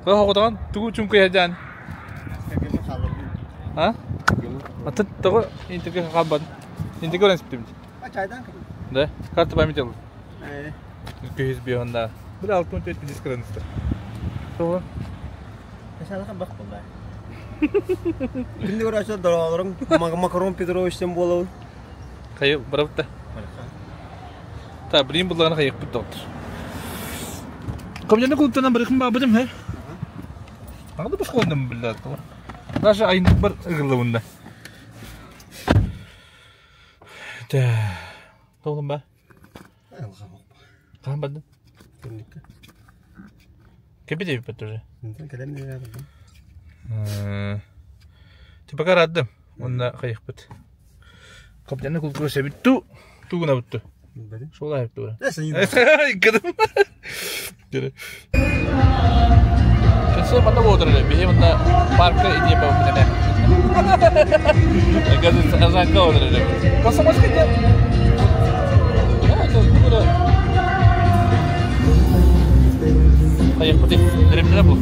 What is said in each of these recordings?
Тоҕо тугу чуҥкуйа А? Атын тоҕо интигэ хаалбат. Интигэ көрөн сиптим. Да? Карта памяти ыл. Көһүс биһонда. Бile 64 диск кырынысты. Тоҕо? Күндү көрөөччүлэр дороолоруҥ Макарон Петровичтан буолабын. Хайы барабыт да. Та билим буллаҕына хайыахпыт доҕоттор. Комнаны кулуттанан барыхым баабытым хэ. Аҕа да босхолондум биллэр. Даже айыннык бар ыгыллыбында. Та. Тоҕлум ба? Хаһан бардын? Кэпи диэбиппит уже. Типа раддым. Онно хайыхпыт. Копьяны култуура себитту. Тугуна бутту. Шола эпту. Иккедим. Кесе манна буолар биһи манна парка идея бабытына. Оказывается, Азанка олорор. Комсомольский диэн. Хайыппыты ремнere бу.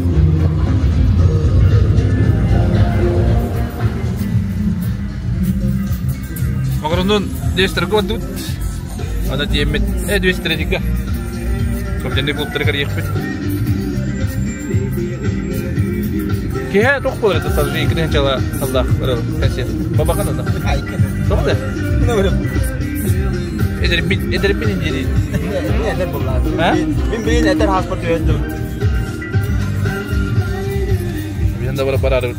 Макаронун 200 барбыт. Ана тиэммит 203-га. Копчанный клубтарыгар иэхпит. Киһи туох буолар это сажи икки чала аллах ырыл кассет. Бабахан ана. Тоҕо да? Эдербин эдербин индири. Эдер буллар. Мин билин этер хаспар түһэттим. Бин да бар барар.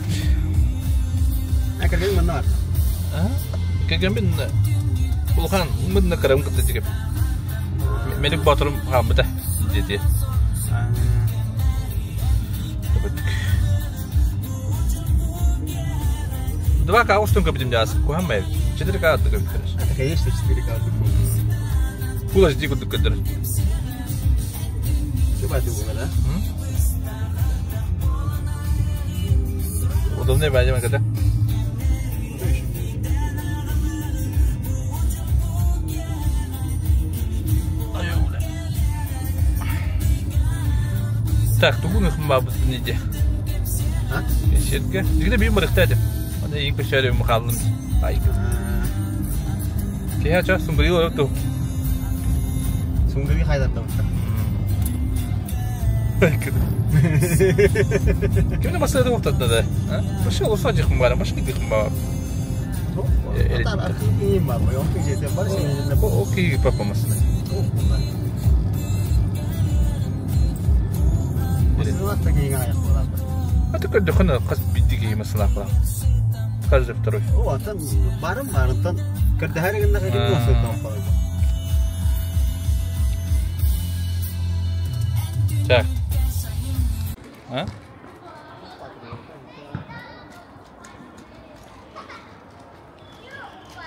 Академия манна бар. Кэгэмин улахан мынна кырам кытта дигеп. Мелик Батырым хааммыта диэти. Два К устун көбүтүм дьаас. Куһаммай. 4 К атты көбүттэр. Это, конечно, 4 К атты. Кулаш ди курдук көдөр. Чубаты була, да? Удобный бәдем когда. Так, тугун ыхым бабыт неде? Сетке. Дигде бир мырыкта этим. Аны ең көшәрі мықалым. Ай. Кеһә ча сумбри олып ту. Сумбри хайдатта. Кимне басады тоқтатты да? Башы олса жықым бар, башы жықым бар. Окей, папа масына. А ты көрдөхүнэ хас бидди киһи масына Каждый второй. Барым барынтан Так. А?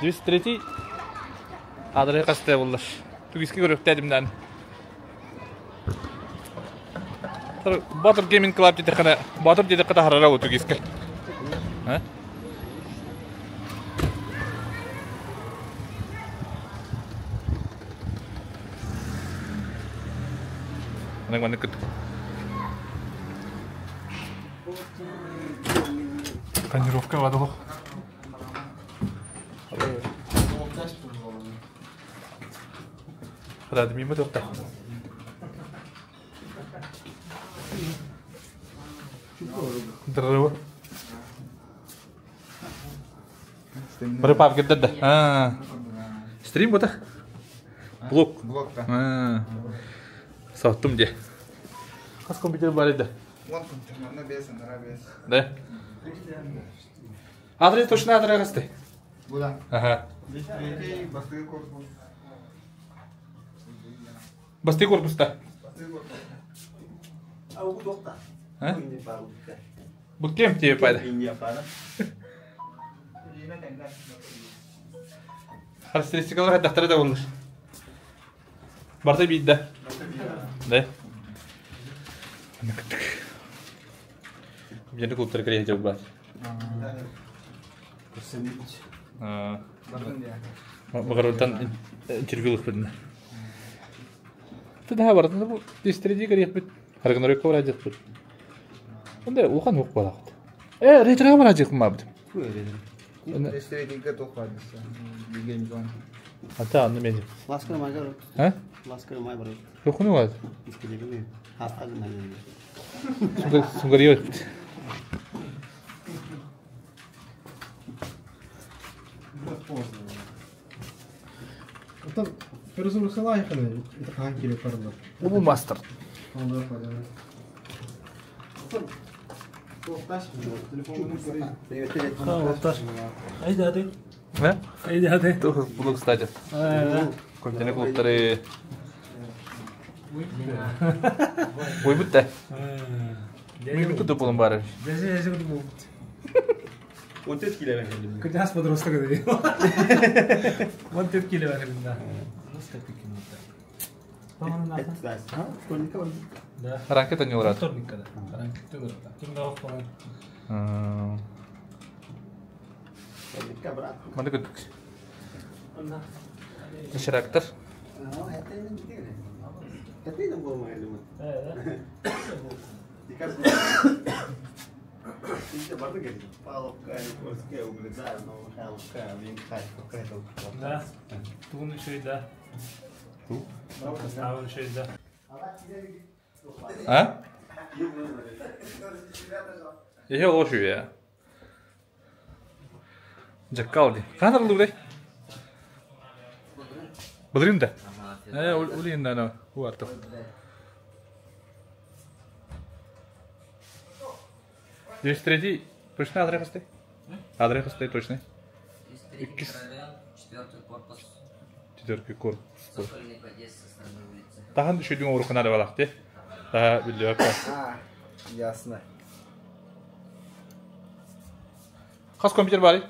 203 адрес хасты буллар. Тугиски көрөктәдимнән. Батыр Gaming Club диде Батыр диде кыта харара бу тугиски. А? Маннык маннык кыт. Тонировка вадылық. Хадады мимо тоқта. Здорово. Бары папка да. Стрим бота? Блок. Блок, да. Саттым де. Хас компьютер бар еді. Вон компьютер, на бес, на бес. Да. Адрес точно адрес қасты. Буда. Ага. Третий бастығы корпус. Басты корпуста. Бастығы корпус. А? Бұл кем тебе пайда? Характеристикалар хаттахтары да болдыр. Барта бейді. Да. Компьютерный клубтар кірге жауып бар. Мағаротан интервью лықпыдына. Ты да, бардын бу дистреди кірге бит. Харгыныры ковра дет бит. Онда улахан уох буолаҕыт. Э, ретроға бараачыкпын баабыт. Рейтингге туох баар Геймзон. Ата анны мен. Ласкар май бар. А? Ласкар май бар. Хохуну бар. Искелеги. Хастагын Сунгарио. Оттон перезагрузкалаахына это хаан кире парла. Бу мастер. Айда Да? Айда Буду, кстати. Контейнер клубтары. Ой, бутта. Мен күтіп болым бары. 14 кило бердим. Кырдьаҕас подросток дии. 14 кило бердим, да. Да. Ракета не урат. Вторник, да. Маны күттүк. Ширактар. Да. Тугун еще да. А он еще да. А? Еще лошадь я. Жаккалди. Қаныр лугдай? Былырын да. Э, улин да, ну, уартов. 93 точно адрес хастай? Адрес хастай точно. Микрорайон, четвертый корпус, Четвертый корпус. цокольный подъезд со стороны улицы. Тахан düşürdüğün orukuna da balak de. Daha biliyor. А, ясно. Хас компьютер бар.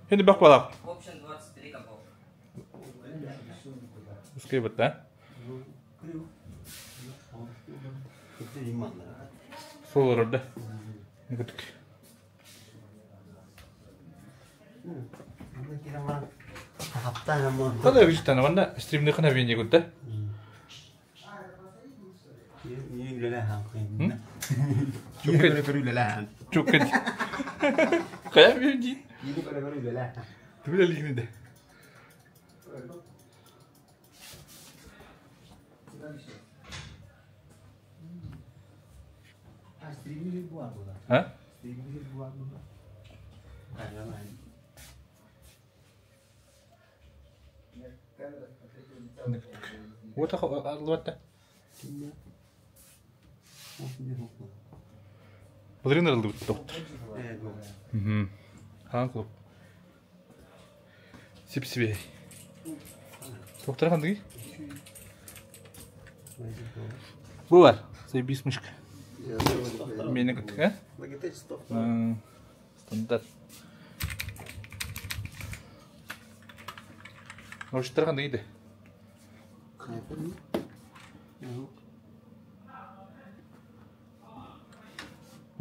Şimdi bak balak. В общем, 23 компов. Ускай бит, да? Сол olur da. Ne kötük. Kada bir tane var da streamde kana bir ne kötü. Çok kötü. Kaya bir değil. Tübüle ligini de. Ha? Вот вот. Былырын арылды доктор. Хан клуб. Сип себе. Доктор хандыгы? Бу бар. Заебись мышка. Мени күттүк, а? Стандарт. Наушниктар кандай иди?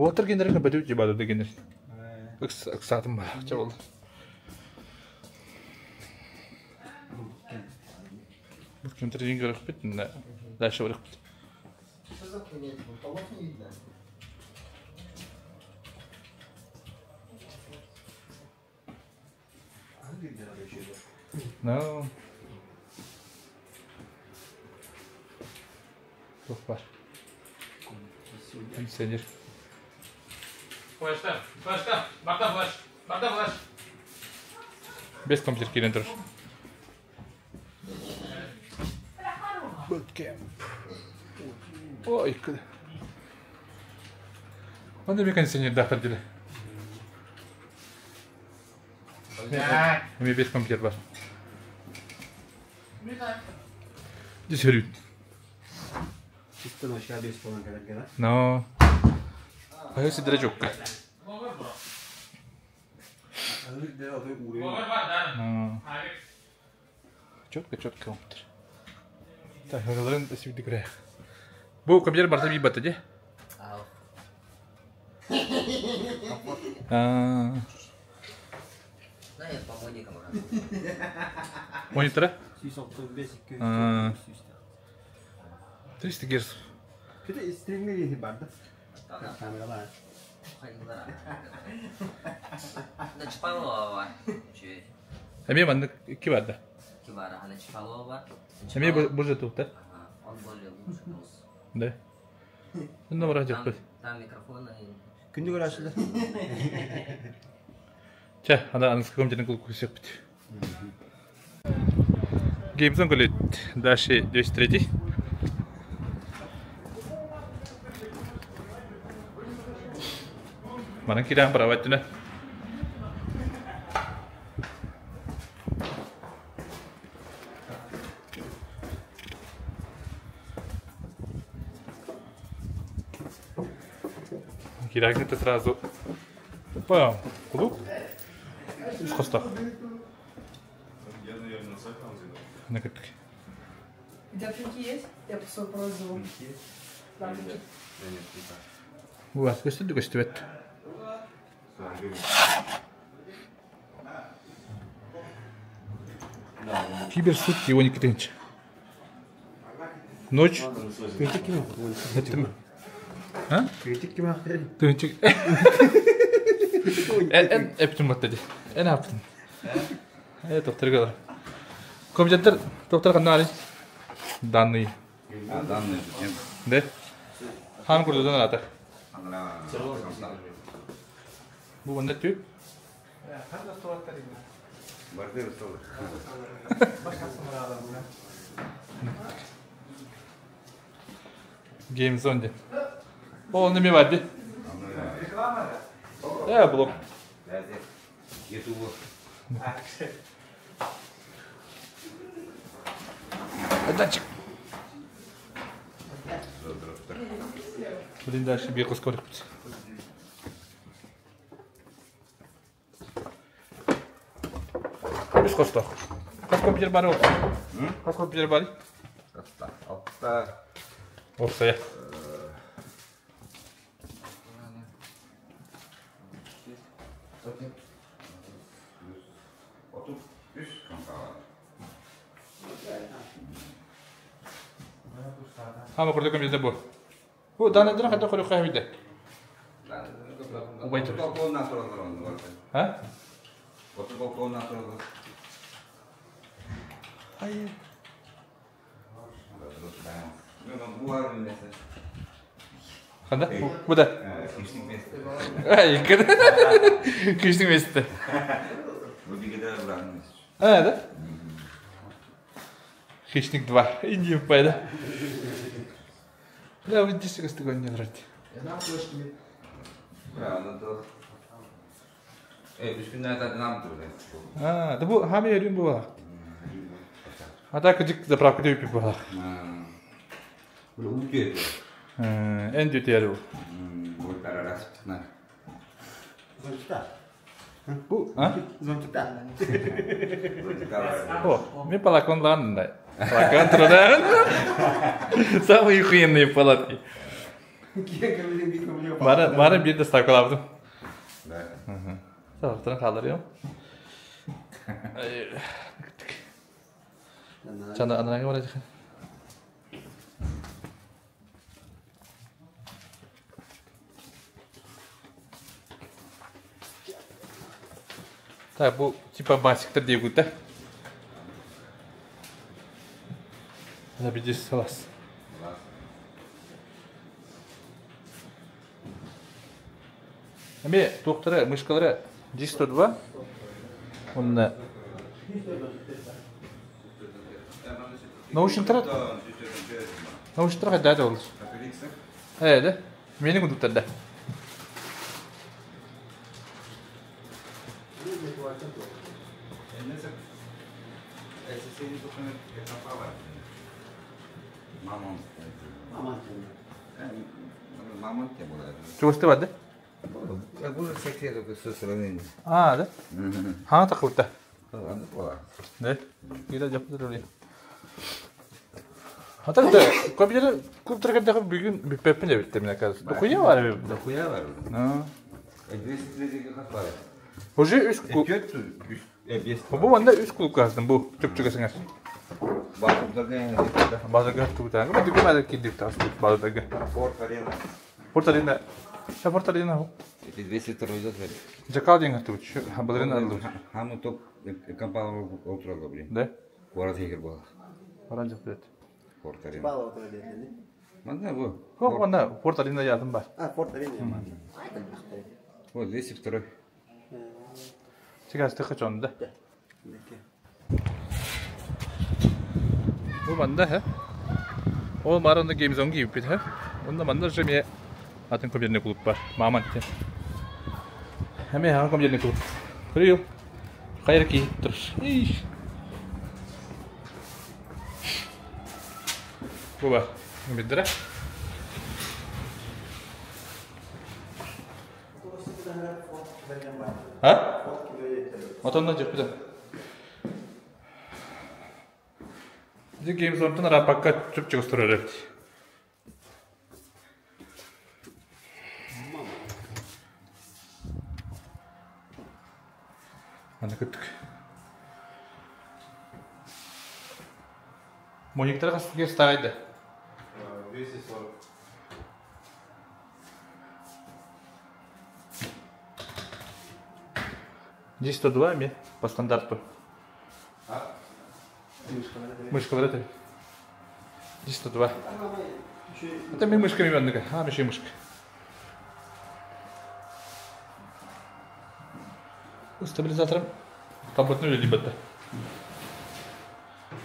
Уотар генерин бөтү жибады дегенер. Ыксатым бар. Ча болду. Бу компьютер жеңге көрөк бит, дальше барак бит. No. Туох бар. Кондиционер. Флешта, флешта, барда флеш, барда флеш. Без компьютер кирен тур. Bootcamp. Ой, куда. Онда bir кондиционер дахтар дили. Эми бес компьютер бар. Десерют. Но. Айы сидре жокка. Четко, четко компьютер. Так, аларын сибди күрә. Бу компьютер барса би бата де. А. Да, я по моникам Монитора? 300 Гц. Камералар. Эмиэ маннык икки бар да? Эмиэ бу же туохтар? Да. Онно барах дьахпыт. Күндү көрөөччүлэр. Чэ, аны аныгыскы компьютерин кулкусуохпут. Геймзон көлөт дальше 203. Манан киирэн права өттүнэ. Киирээҥҥэ сразу Па, кулук. Үс хостох. Накыттык. Дядьки есть? Я просто просьбу. Буас көстүдү көстүбэт. Киберсут его не китинч. Ночь. Критик ким? Эттим. А? Критик ким? Тыынчык. Эн эптим батта ди. Эн аптын. Э, доктор Компьютер доктор каннары. Данные. А, данные зачем? Да? Хан курдудан ата. Бу ванда түү. Барды столы. Game Zone диэн. Ол неме бар ди? Э, блок. Ютубу. Датчик. Блин, дальше бегу скоро. Үс хостох. Хас компьютер бар ол? Хас компьютер бар? Алта. Опсая. 33 kanka var. Хама курдук компьютер бу. Бу данныйдарын хайдах көрүөххэ эбит Убай Оту полковна sorallar onu var. А? Оту полковна sorallar. Ай. Bu var mı mesela? Ханда? Бу да. Хищник место. Ай, Хищник место. Bu bir gider buranın. А, да? Хищник 2. Иди пайда. Да, вот здесь такой не нравится. Ya onu da. Üç günden zaten ne yaptı А, да бу хами өрүн бу бар. А так кыжык заправка деп бу бар. Bu uçuyor. Эн дүтер бу. Bu kararas tutma. Звончута. Бу, а? Звончута. О, мен палакон да. Палакон труда. Самые охуенные палатки. Бары, бары bir de ставкалабдым. Да. Сағыртырын қалдырыйым. Чана ананага барачы. Так, бу типа басиктер дейгут да. Ана бидис салас. Эми доктора мышкалара 102. Онна Наушниктар Наушниктар хайда ол. Э, да. Мени күндүктөр да. Mamont ya bu. Чугасты бар да? Bu 89 sıranın. А, да? Ха, такылта. Аны була. Да. Кире жапты роль. А так да, компьютер компьютер когда бүгүн бүппеппин деп битти, мне кажется. Дохуя бар бит. Дохуя бар. А. 200 кат бар. Уже үс ку. 400 Бу манда үс кулук каздым бу чөпчүгөсүңөр. Базарда Базарга туутаан. Бу дүкөн ада кидип тас базарга. Порт арена. Порт Арена. Сейчас Порт Арена. Это 202 идет. Жакал ден хатыбыт. Баларин арылыбыт. Хамы топ компания отырады, блин. Да? Куорат егер болады. Баран жақ білет. Порт Арена. Бала отыра берді. Манда bu. Хо, онда Порт Арена ятым бар. А, Форт Арена. Вот 202. Сейчас ты хочу онда. Бу манда хэ. Ол маранда геймзон кийиппит хэ. Онда манда же ме атын компьютерный клуб бар. Маман те. Эме хаҥа компьютерный клуб. Көрү хайыр киһи тур. Иш. Бу бар. Компьютера. А? Отонно жеппитэ. Ди геймзонтон арапакка чүп-чүгүс турар эбит. Манна күттүк. Мониктар хас ставайды? 240. Здесь 102 ми по стандарту. Мышка это. Здесь 102. Это ми мышка ми А, мышка мышка. Стабилизатором. Табытны либо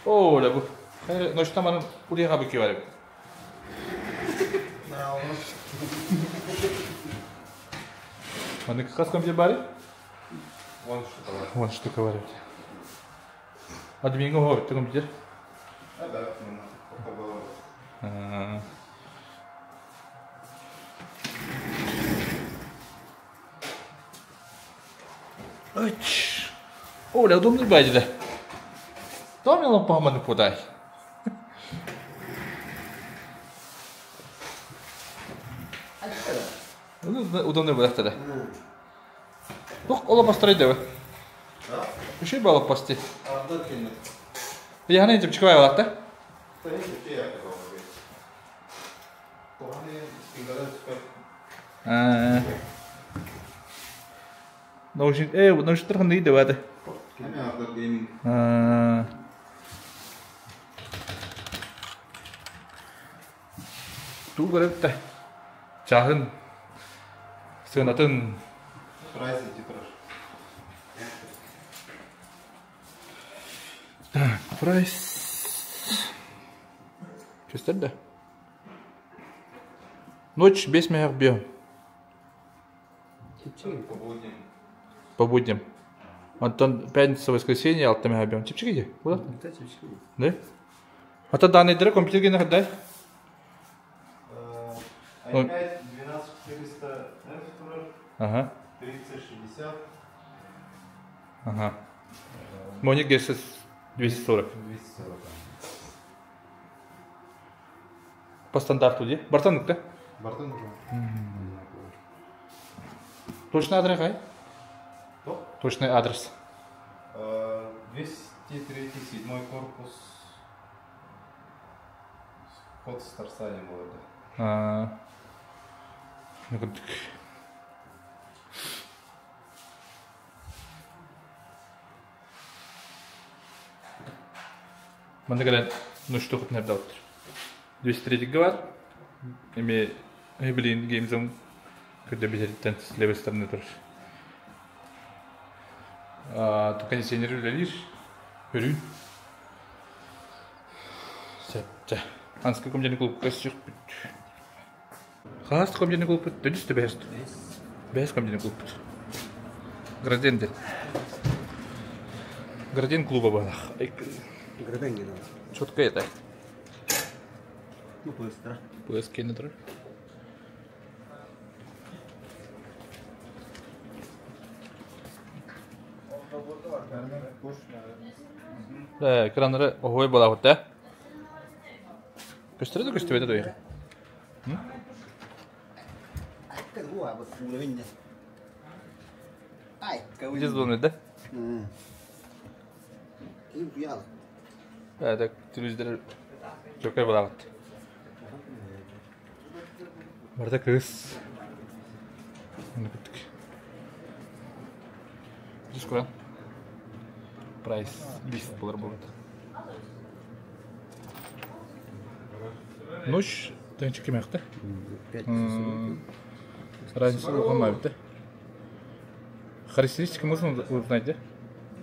О, да бу. Ночь там улиға бүке бар. Маны как компьютер бар? Вон штука бар. Вон штука бар. Админга хо бит компьютер. А, да, пока было. Оч. О, да удобный баҗда. Том лампа подай. Удобный баҗда. Тух ола построить давай. Еще было пости. Я не чипчикай алакта. Наушник, наушниктар ханды деп ады. Туу көрөп Чахын сыгынатын Прайс идти Так, прайс. Чувствуешь, да? Ночь без мех бьем. По будням. По будням. Антон, пятница, воскресенье, алта мех бьем. Чипчики где? Куда? Да? А то данные дыры компьютер где находай? i5 12400 F Ага. 3060. Ага. Моник GS 240. 240. По стандарту где? Бартанук, да? Бартанук. Точный адрес, ай? Что? Точный адрес. 203 седьмой корпус. Вход с торца не было, да. Манна кэлэн нучту хупнердаутыр. 203 бар. Эми блин геймзон когда бетериттен с левой стороны тоже. А, то кондиционер үлелир. Көрүн. Сәптә. Анска компьютерный клуб костюк бүт. Хас компьютерный клуб бүт. Дүрүс бәс. Бәс компьютерный клуб бүт. Граден де. Граден клуба бар. Граден генә. Четко это. Ну, быстро. ПС кинетр. Да, экраннары охой була вот, да? Көстөрө да көстөбөтө да. Ай, звонит, да? Да, так телевизор чөкөр була вот. Барыта кыыс. Онно кыттык. Жүз куран. Прайс лист болар болады. Ночь тынчы кимэхтэ? Разница улахан бит Характеристики можно узнать, да?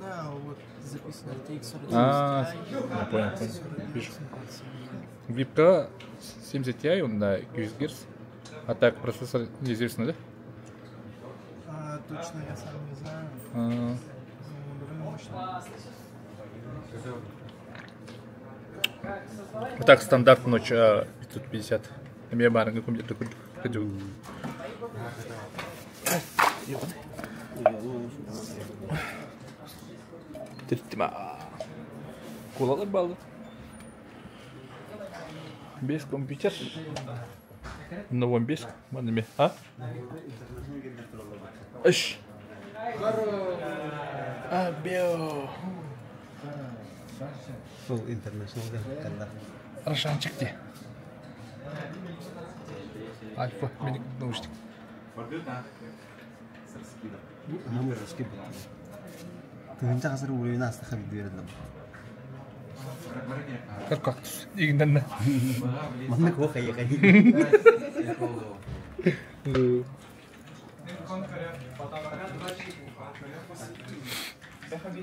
Да, вот записано RTX 40 А, я понял, понял. Вижу. Випка 70 Ti, он на 200 Гц. А так процессор неизвестно, да? А, точно я сам не знаю. А, Ну, довольно мощно. Вот так стандарт ночь 550. Эмиэ баарыҥҥа компьютер курдук кырдьыбыт. Тириттим Кулалар бааллар. Без компьютер. Новом без. Манными. А? Үш. Абио. Сол интернешнлга кандар. Рошанчик де. Альфа, меник наушник. Номер раскип. Тыгынча хасыр уровень астаха бидвердим. Как кактус. Игнен. Маннык о хайы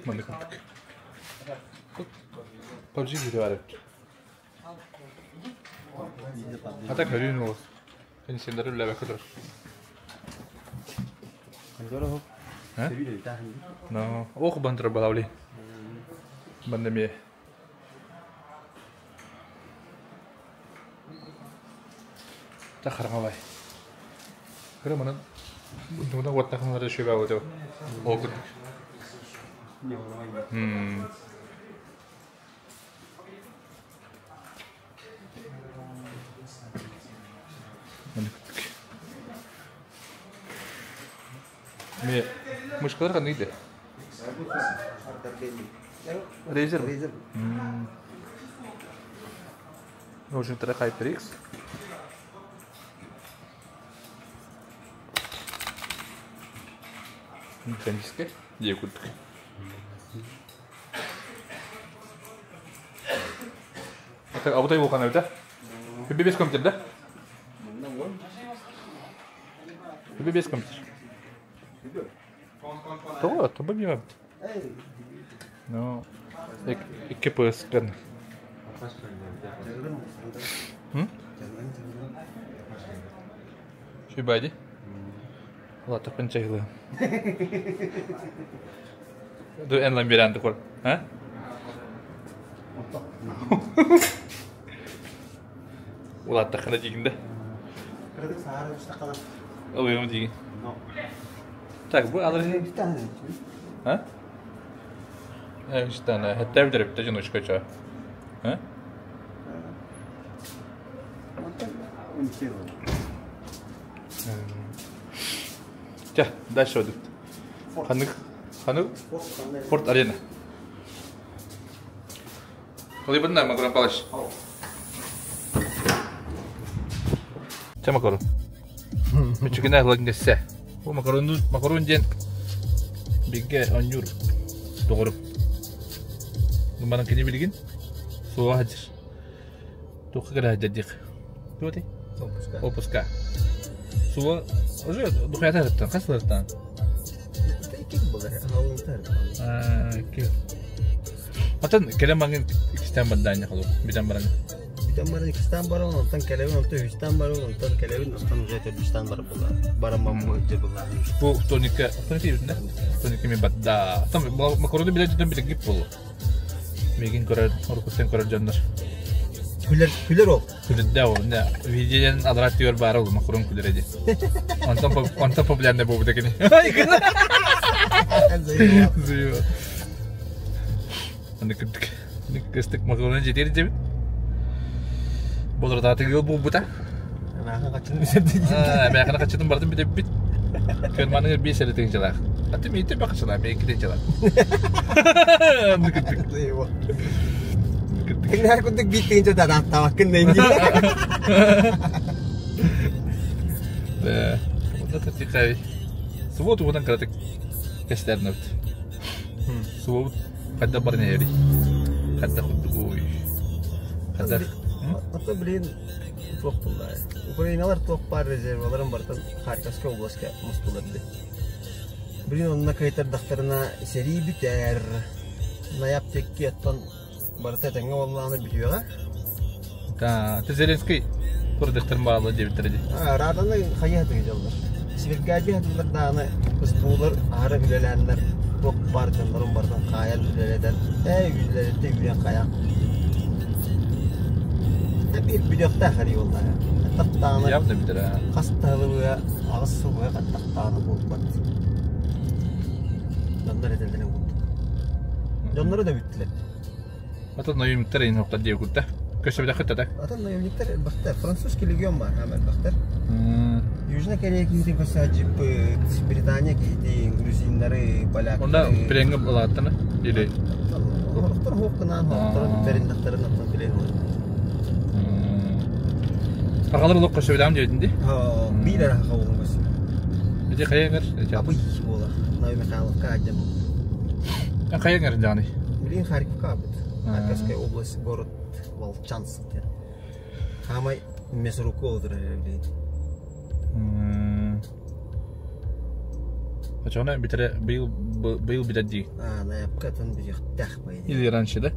Маннык курдук. PUBG видео арып. А так көрүүн ол. Пенсионер үлэбэ көтөр. А? Но, ох бантра балаули. Бандами. Та хараңалай. Көрө манан Дуна уоттахыннары шөбә өтө. Ол курдук. Ме мышкалар кандай иде? Razer. Razer. Наушниктара HyperX. Механическая. Дие курдук. Так, абытай болған әбіті? Бес компьютер, да? Бес компьютер. Того, тобы мимо. Ну, икки PS кэн. Шибайди. Ладно, пенчайлы. Ду энлайн берәнді кор. А? Улаттахына дигинде. Ылыгым дигин. Так, бу алыр. А? Үстәне, хәтта бит бит жынучка ча. А? Ча, дальше өдүк. Ханык, ханык, Форт Арена. Колыбынна, Макарон Палыч. Ча макарон. Мүчүгүнэ ылыгнессе. Бу макаронду, макарон диэн бигэ онньуур доҕорум. Манан кини билигин суоҕа сылдьар. Туохха кэлэ сылдьар диэх. Туох этэй? Отпуска. Отпуска. Суо уже духуята сыттан, хас сылыттан? Атын кэлэн маҥын иккистээн бардаанньа холу бүтэн баран. Бүтэн баран иккистээн баран, онтон кэлэбин, онтон үһүстээн баран, онтон кэлэбин, онтон уже төрдүстээн баран буолла. Баран маммы буолла. Бу вторникка, вторникка юрдүнэ. Вторникка мен барда. Там макароны билер дьон билигит буолу. Мигин көрөр, оркуттан көрөр дьоннор. Күлэр, күлэр ол. Күлүдэ ол, не, видеонан адрат түгэр баара ол макарон күлэр эди. Онтон онтон популярный буолбута кини. Зуё. Аны күрдүк. Кыстык макарон жетер дебит. Болор тыгыл буолбута. Мээхана качытын бардым бит. Көрманың бес әлі тыгынчалаах. Аты мейте бақшыла, мен китенчалаах. Аны күрдүк. Кыннар курдук биир тыгынча да таабаккын да инди. Да. Вот это тихай. Субботу удан кыратык кэстэрнэбит. Субут хадда барнери. Хадда худдугуй. Хадда. Ото блин туох булла. Украиналар туох баар резерваларын барытын Харьковскай областка мустулар дии. Блин онно кыайтардахтарына сэрии бүтэр. Найап текки оттон барыта этэҥҥэ буоллаҕына бүтүөҕэ. Да, ты Зеленский курдуктарын баалы диэбиттэрэ дии. Раданы хайыһатыгы дьаллар. Сибиргээби хатылар даҕаны СБУлар аһара үлэлээннэр туох баар дьоннорун барытын хаайан үлэлэтэн ээ үлэлэтэ үүрэн хайаан биир бүтүөхтээх эрий буоллаҕа. Хаттахтаҕына Явно бүтэр аа. хас таһылыбыга аҕыс сылбыга хаттахтаҕына буолбат. Дьоннор этэллэрин курдук. Дьоннору да бүттүлэр. Атын наемниктар иһин хоптар диэбит курда. Көстүбэтэххит да Атын наемниктар элбэхтэр. Французский легион баар хаама элбэхтэр. Южная Корея киһитин көрсөөччүппүт, Британия киһитин, грузиннары, поляктары. Онда пленга ылааттана или Хорохтор хуохканаан хорохторун бэриннэхтэрин оттон билэн Сахалар олох көстүбэтэҕим диэбитин дии. Биир эрэ саха уолун көстүбүт. Ити хайа Абый уола Новый Михайловка адьам. Хайа даҕаны? Билин Харьковка абыт. Харьковская область, город Волчанск диэн. Хаамай мясорубка олорор билин. Очоҕуна бүтэрэ быйыл быйыл бүтэр дии. А, ноябкатын бүтүөхтээх по идее. Или раньше, да?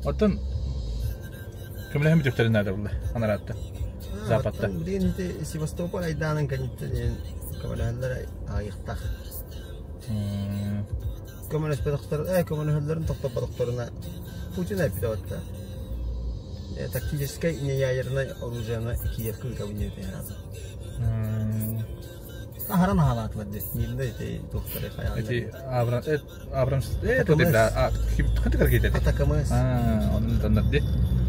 Оттон көмөлөһөн бүтүөхтэрин наада булла анараатта. Западта. Билин ити Севастополь айдаанын кэнниттэн көмөлөһөллөр аҕыйахтаах. Көмөлөспөтөхтөр, көмөлөһөллөрүн тохтоппотохторуна Путин эппитэ батта. Тактическай неядернай оружиены Киевка ыытабын диэбитэ Аһаран аһалаатылар дии. Мирнэ ити туохтары хайаан. Эти Абрам Абрамс э хантыкар кейтети. АТКМС. Аа, onun таннар ди.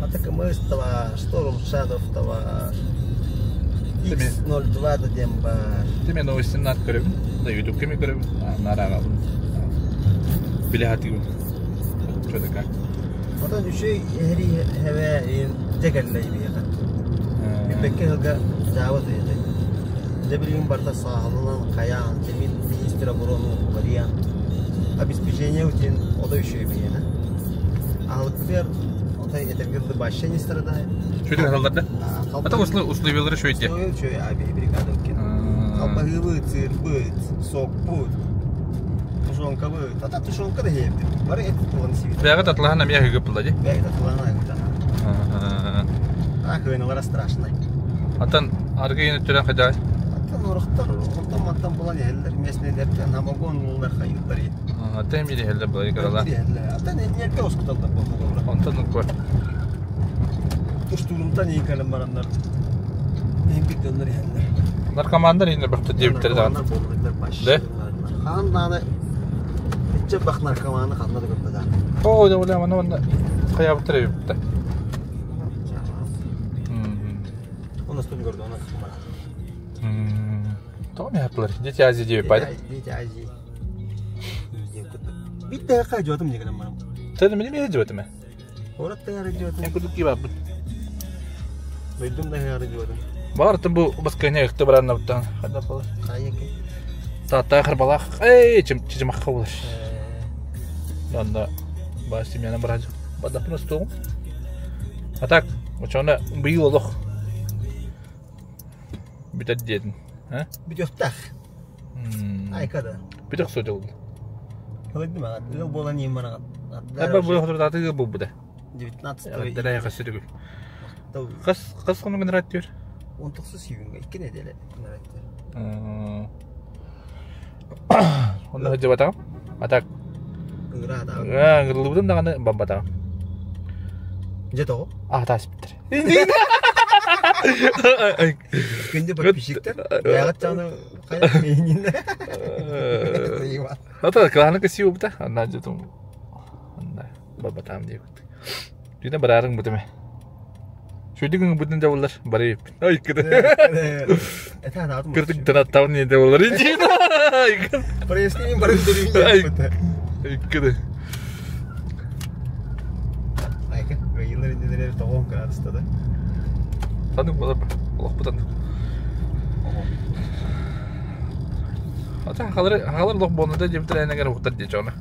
АТКМС това, Шторм Shadow това. X02 да диэн баар. Теме новостин нат көрөбүн. Да YouTube кеми көрөбүн. Нараагабын. Биле хатыгын. Что такое? Отон үчүгэй эһэри эһэбэ дьэ кэллэ биһиэхэ. Бүппэккэ ыһылга дьаабы тыйытай. Дьэ билигин барыта сааһыланан, хайаан, кэмин министр обороны уларыйан, обеспечение утин ото үчүгэй биһиэхэ. Аһылыкпытыгар отой этэргэ дылы вообще не страдает. Чүдүк аһаллар да? А то условиялары үчүгэй дии. Условия үчүгэй аби бригада уккен. Халбаһыыбыт, сыырбыт, сокпут, тушенкабыт. Ата тушенка да иһэбит. Бары эт тулан сиибит. Бэҕэ татлаһан эмиэ аһыгы була дии. Бэҕэ татлаһан аһыгыта. А кыайналара страшно. Атын аргы иин өттүнэн хайдаа? Атын орохтор онтон мантан булан иһэллэр. Местнейлэртэн самогон уллар хайыыллар. Атын эмиэ иһэллэр былай кырала. Атын энньэргэ оскуталлар буолла. Онтон уккуор. Устуурумтан иин кэлэн бараннар иһин дьоннор иһэллэр. Наркомандар иһин бөхтө диэбиттэрэ даҕаны. Да? Хаан даҕаны иччэ бах наркоманы ханна да көрбөтөх. Оо, да бля, маны манна хайаабыттар эбиппит. Онустун көрдө, оны Тоҕо миһаттылар? Дети Азии диэбит байды. Дети Азии. Битте хай жотум дегенем барам. Тәді мені мені жібетіме? Орат таңары жотум. Мен курдук киибаппын. Дойдум да жотум. Баҕар бу баскыня ыкты бараннабыттан ханна буолар. Хайыки. Таатта харбалаах эй чычымахха буолар. Онно баа семьяны бараджы. Бадаппын устуоҕум. А так, очоно быйыл олох бүтэр диэтин. А? Бүтүөхтээх. Айка да. Бүтэх суотел. Кылыйдым аҕат. Ыал буолан иһин бараҕат. Аба бу хотурдааты ыал буолбута. 19 Дарая хасырыгы. Хас хас хонугун раттыр? 19 июньга 2 неделя раттыр. Онно сылдьыбатаҕым. А так Ыҥыраатаҕым. ыҥырыллыбытым даҕаны бамматаҕым. Дьэ тоҕо? Аата аспыттар. Күндү подписчиктар. Бэйэҕит даҕаны хайа миининэ. Ата кылааны кысыы убута. Анна дьутум. Анна бабатаам диэбит. Түүнэ бараарыҥ бутуме. Шүйдүк ыңбытын дьабыллар бары ай кыды. Кырдык донаттабын не дьабыллар. Прояснение бары дүрүн. Кыды. Айка, гайылар иннилер тоҕон градуста да. Танык болар. Олох бутан. Ата хаалар хаалар лох буолна диэбитэр энэгэр уктар диэчи оны.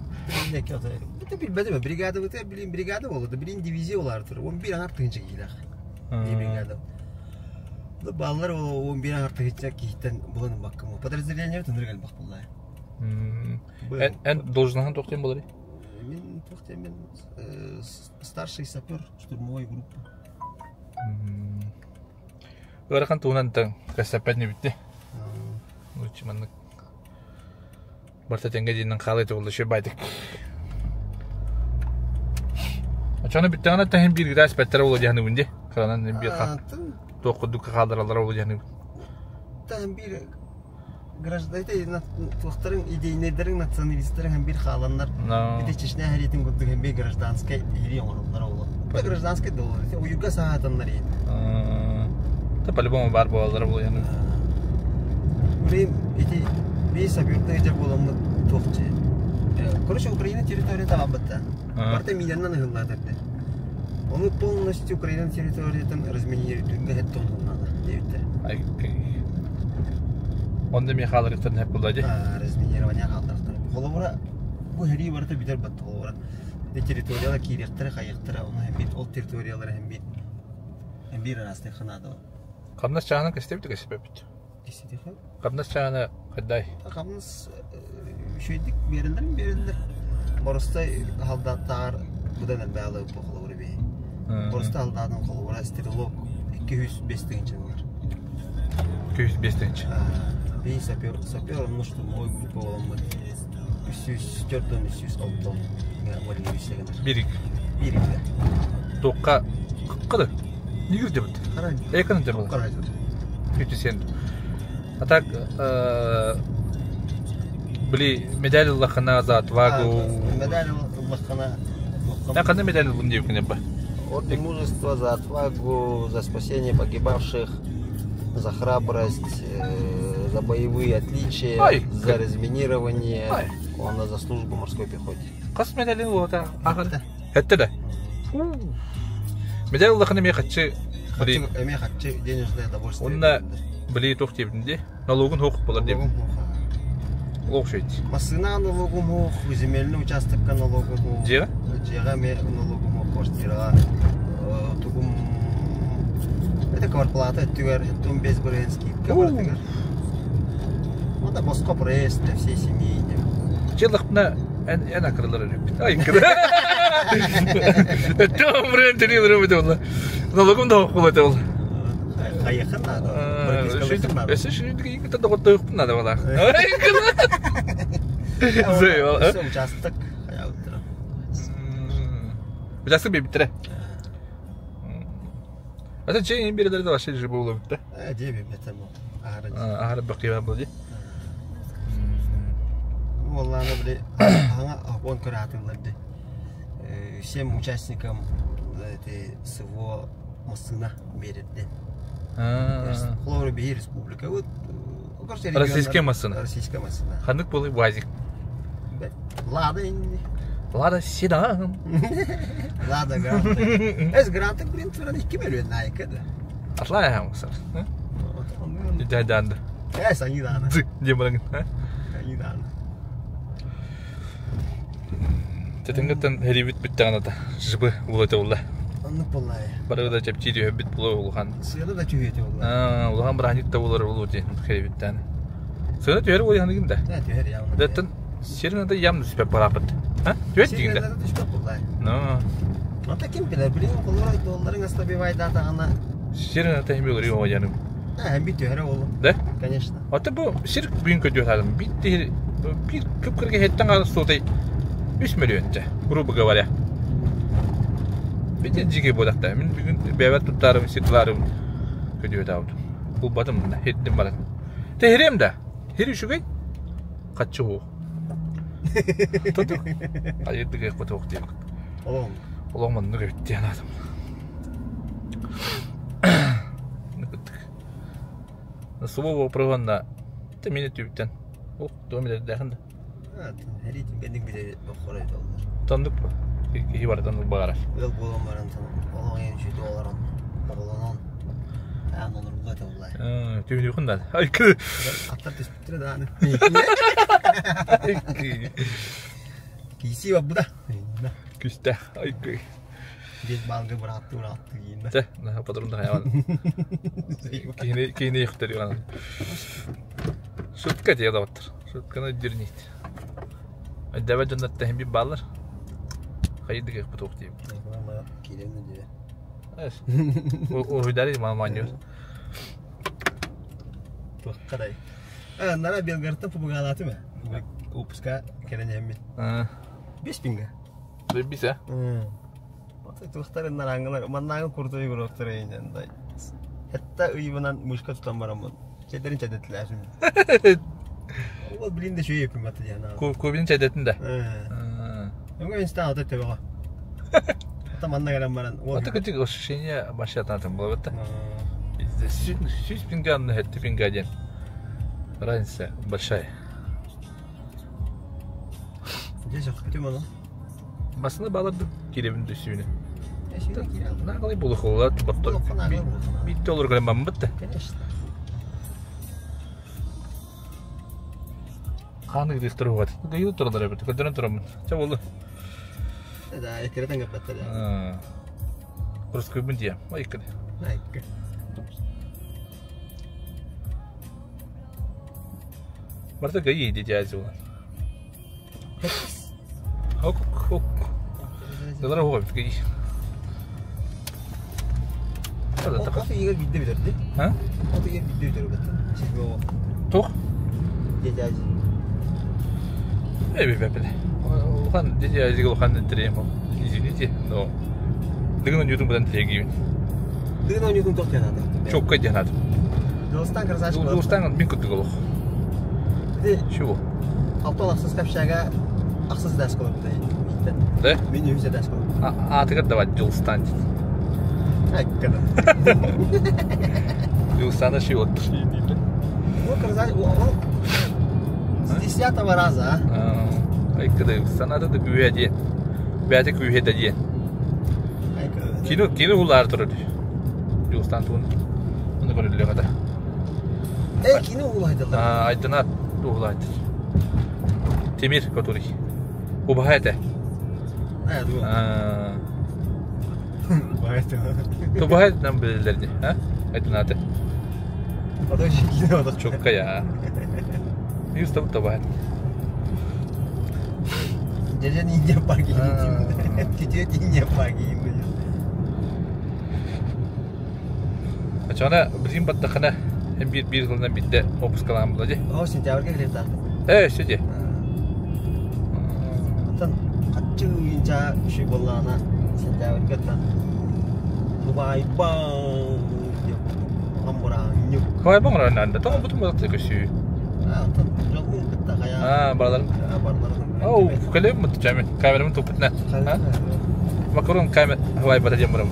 Это билбэтим, бригада быта билин бригада болду, билин дивизия олар тур. 11 аңар тыгынча киилэх. Бригада. Баллар ол 11 аңар тыгынча киһиттен булан баккым. Подразделение тындыр кэлбэх булла. Эн эн должноһын тохтуйм болар. Мен тохтуйм мен старший сапер штурмовой группы. Ыарахан туһунан таҥ кэссэппэт нибитти. Лучше маннык барта тэҥҥэ диинэн хаалыы буолла үчүгэй баайдык. Очону бүттэҕинэ тэһин биир гыдаас бэттэрэ буолуо диэхнибин дии. Кыранан биир туох курдук хаалдараллара буолуо диэхнибин. Таһын биир граждан туохтарын идейнэйдэрин националистарын биир хааланнар ити Чечня хэриитин курдук биир гражданскай иһирии оҥороллор ол гражданскай да олор уйуга саатаннар иһин Та по-любому баар буолаллара буолуо Блин, ити биир сапёрный дьэ буоламмыт туохчу короче Украина территорията аҕалбыта барыта миинэннэн ыһыллаат эрдэ ону полностью Украина территориятын разминированиега хэт тоннуннаада диэбиттэр Онно эмиэ хааларыктарын эп буолла дии. Разминирование хаалларыктар. Холобура, бу сэрии барыта бүтэр батта холобура. Территорияла киириэхтэрэ, хайыахтара, ону хэмбит, ол территориялара хэмбит биир араастыахха наада. Хамнас чаанын кэстэбит кэспэппит. Кэститиэхэ? Хамнас чаана хайдай? Хамнас үчүгэйдик биэрэллэр биэрэллэр. Боростой халдааттааҕар быдан элбэҕи ылбыт холобура биһи. Боростой халдаатын холобура стрелок 205 тыһыынча буолар. 205 тыһыынча. Биһи сапер, сапер онно штурмовой группа буоламмыт 304 306 гынар. Бирик. Бирик. Туохха кыды? Нигер дебит. Экон деп. Күтүсен. А так били медаль ыллахына за отвагу. Медаль ыллахына. Я кандай медаль ыллым деп күнеп ба? Орден мужества за отвагу, за спасение погибавших, за храбрость, за боевые отличия, Ай. за разминирование, Ай. он за службу морской пехоте. Хас медалин уота ахыр. Этте да. Медаль ыллахына мен хаччы били Эмиэ хаччы денежное довольствие. Онна били туох диэбитин дии. Налогун хоох болар диэбит. Олох шөйт. Массыына налогум хоох, земельный участокка налогум хоох. Дьиэҕэ? Дьиэҕэ эмиэ налогум хоох, квартираҕа тугум это квартплата өттүгэр 15 бырыһын скидка барытыгар. Онда босхо проезд для всей семьи. Дьиэлэхпинэ эн эн акырылар өрүппүт. Ай кыра. Өттө бырыһын төлүөлөр эбит буолла. Налогум да хоох буолла ол. Хайыхын надо. Пропискалыахын надо. Өссө шүрдүк икки доҕордоохпун надо буолла. Ай кыра. Зэ, Өссө участок хайаабыттара. Участок биэбиттэрэ. Ата чейин биэрэлэрэ да вообще же буолуо эбит да. Дьиэ биэрбэттэр бу. Аһара Аһара бакыйба буолла дии. Уоллаана били аһаҥа он көрө дии. Всем участникам эти СВО массыына биэрэрдэ. Холобура биһи республика вот Российская массыына. Российская массыына. Ханнык буолуй УАЗик? Лада инни. Лада седан. Лада Гранта. Эс Гранта блин туран икки мөлүөн наайка да. Атлая хамсар. Дайданды. Эс они дааны. Диэн бараҥын. Они дааны. Тэтиҥҥиттэн хэрибит бүттэҕинэ да жыбы улата улла. Оннук буоллаайа. Бары да чэпчии түһэрбит буолуо улахан. Сыана да түһүөтэ буолла. Улахан бырааһынньык да буолар буолуо диэн хэрибиттээн. Сыана түһэр буолуо да. Да түһэр явно. Дэттэн сирин да ям түспэт бараапыт. А? Түһэр дигин да. Сирин түспэт буоллаайа. Но. Ата ким билэр, билин холлор долларың ослабевайдаатаҕына. Сирин ата хими олоруу оҕо Да, би түһэрэ буолуо. Да? Конечно. Ата бу сир бүгүн көдүө биир биир күп-кырга хэттэн хаалыс суотай үс мөлүйүөнчэ, грубо говоря. Бите жиге буолахта. Мин бүгүн бэйэбэр туттаарым, ситлаарым көдүө таабытым. Булбатым мына, хеттим баран. Те хирем да. Хир үчүгэй. Хаччы хуу. Тоту. Айырдыга котоох диэбит. Олоҕум. Олоҕум оннук эбит диэн аатым. Субу вопроһунна те мини түбүттэн. Ох, туом билэрдээхин да. Эриитин кэнник билэ боххорой доллар. Тоннук бу. Киһи барытын баҕарар. Ыал буолан баран олох ең үчүгэй олорон, оҕолонон. Аан олорулла этэ буллай. Түһүнүөхүн да. Айкы. Аттар түспүттэрэ даҕаны. Киисии барбыта. Күстэ. Айкы. Биэс баалга быраатты быраатты кииннэ. Чэ, наһаа патрон да хайаан. Киһини киһини ихтер Шутка диye доҕоттор. Шутканы өйдүүр Өйдөөбөт дьоннор тэһин бир бааллар. Хайдык ыппыт уох диэбит. Киирэн диye. Уруйдары мааманньыр. Туоххадай. А, нара Белгородтан пубугаалаатым ээ. Выпуска кэлэн иһэммин. 5000-га. Бис э? Туохтарын нараангылар маннааҕы курдук игроктар эйинэн дай. Хэтта ыйбынан мышка тутан бараммын. Чэдэрин чэдэтилээсим. Ол блин да шөй өпүм бата диэн. Кубин чэдэтин да. Өҥө инстан ата төбөҕө. Ата манна кэлэн баран. Ата кытык ощущение машина там было это. Сүүс пинган хэтти пинга диэн. Разница большая. Здесь охтым ону. Басына баларды киребин түсүүнү. Нагалай булухулар боттор. Битте олор гынан баммыт да. Конечно. Хааны гыйыктыр угат. Гыйы туралар эбит. Көдөрөн турамын. Ча болду. Да, эккирэтэн кэппэттэр. Курскуйбун дия. Айкын. Айкын. Барта гыйы ди дязи улан. Хок хок. Дылар хуга бит гыйы. От игер бидде битэрди. А? От игер бидде битэр бит. Сизбе Тух? Дядя. Э, бе, Улахан дядя улахан интерем. Извините, но Дыгын ойнуутун быдан тиэгиибин. Дыгын ойнуутун туох диэн аата? Чокка диэн аатым. Дьулустаан красавчик. Дьулустаан мин курдук олох. Ити Чего? Алтан ахсыс капшага ахсыс дас колобута. Да? Мин үһүс дас колобута. Аатыгар давать Дьулустаан диэн. Айккада. Дьулустаана ши вот. О, красавчик. О, с десятого раза, а? Айккада санаата да күүһэ диэн. Бэйэтэ күүһэ да диэн. Кино кино улаар турар. Дьулустаан туун. Оны көрүллүөх этэ. Э, кино улаайдылар. Айдынаат улаайдыр. Тимир который. Убаһа этэ. Тубаһа нам билэллэр дии, а? Айдынааты. Чукка я. Юстап табаһа. Дьэдьэн иинньэ пагиим. Күтүөт иинньэ пагиим. Очоҕуна билигин баттахына биир биир сылынан биирдэ опускалаан була дии. Оо, сентябрьга кэлиэхтаахпыт. Ээ, өссө дии. Оттон хаччы ыйынча үчүгэй буоллаҕына сентябрьга оттон Дубайбаҥ диэн амбураанньык. Хавайбаҥ ороннаанда тоҕо бутун балыкты көсүү. Оттон дьолгун кытта хайа. Аа, баларым. Оу, кэлэм мут чамин. Камерам туппутна. Макарон камер хавайбата диэн барам.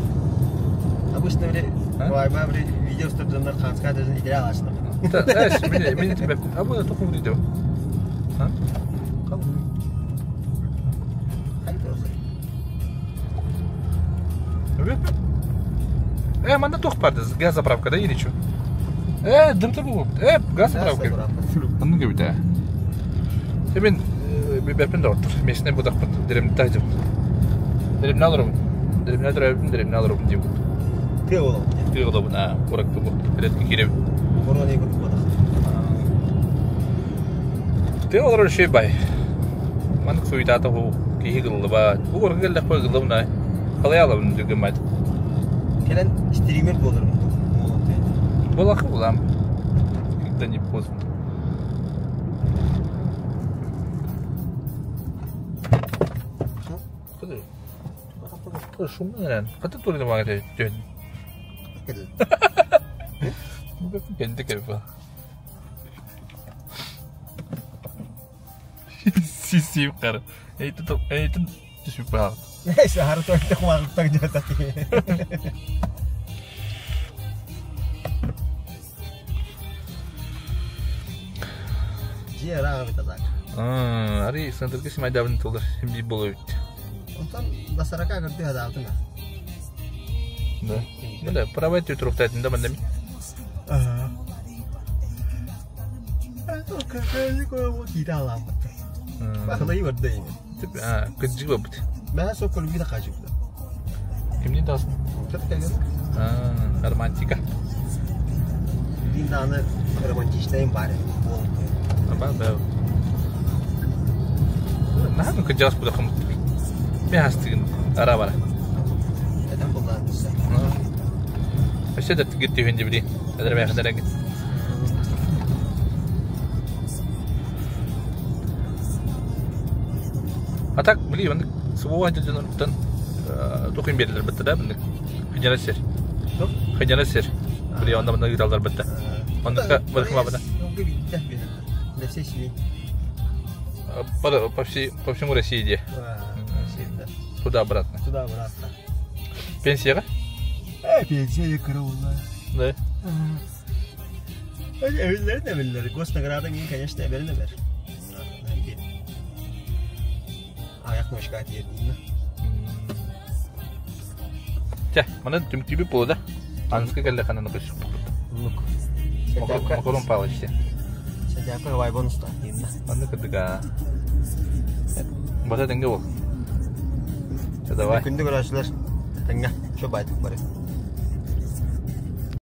Обычно били хавайба били видео устарданнар ханска даже идеал ачтым. Эс, мин мин тебе. А бу току видео. А? Э, манна туох баар газ заправка да или что? Э, дымта бу. Э, газ заправка. Оннук эбит ээ. Мен бэппин доҕоттор. Местнэй будахпын. Дэриэбинэ дьым. Дэриэбинэ олоробун. Дэриэбинэ төрөөбүппүн, дэриэбинэ олоробун диэбит. Тыа олоробун. Тыа олоробун, аа, куоракка бу. Редко киирэбин. Воронеж курдук буолах. Тыа олорор үчүгэй бай. Маннык суйдаата бу киһи гыллыбат. Бу куоракка кэллэхпэ гыллабын аай. Халай алабын дүгүммат. Кэлэн стример буоларым. Буолахха булам. Когда не поздно. Шумно, Хата тури маҕа түһэн. Кэнди кэлбэ. Сисип кар. Эйтин эйтин түшүп баар. Сахара туойта кумаҕыттан дьатати. Дьиэ ыраах эбит атак. Ари центрга симайдабын тулар би боло бит. Онтон басарака көрдү хадаабытын. Да. Бля, правай түтүруктайтын да мандами. Бахылайы барда ими. Кыдьык бабыт. Мэ со көлүгү да хажыпта. Кимнин тасın? Романтика. Билин дааны романтичнайым бар. Аба да. Наһаа кыдьаас буда хымыт. Мен хастыгын ара бара. Эден буллаан. Өссө да түгүт түһүн дибри. Эдер бэйхадер А так, били, маннык субуа дьонуттан тухын биэрдилэр бытта да, маннык хыдьана сир. Хыдьана сир. Били, онно маннык ыыталлар бытта. Оннукка бырахма бата. Для всей семьи. По, всей, по всему России где? Туда-обратно. Туда-обратно. Пенсияға? Пенсия кырылла. Да. Эбиллер де биллер. Госнаграда мен, конечно, эбелне бер. Аяқ мышка тиердин. Чэ, маны түмтүүбү буолла да. Аныска кэллэ ханан көс. Макарон палочки. Сәдәпкә вайбон уста. Манны кырдыга. Бата теңге бол. Давай. Күндү көрәчләр. Тәңгә. Шо байтык бар.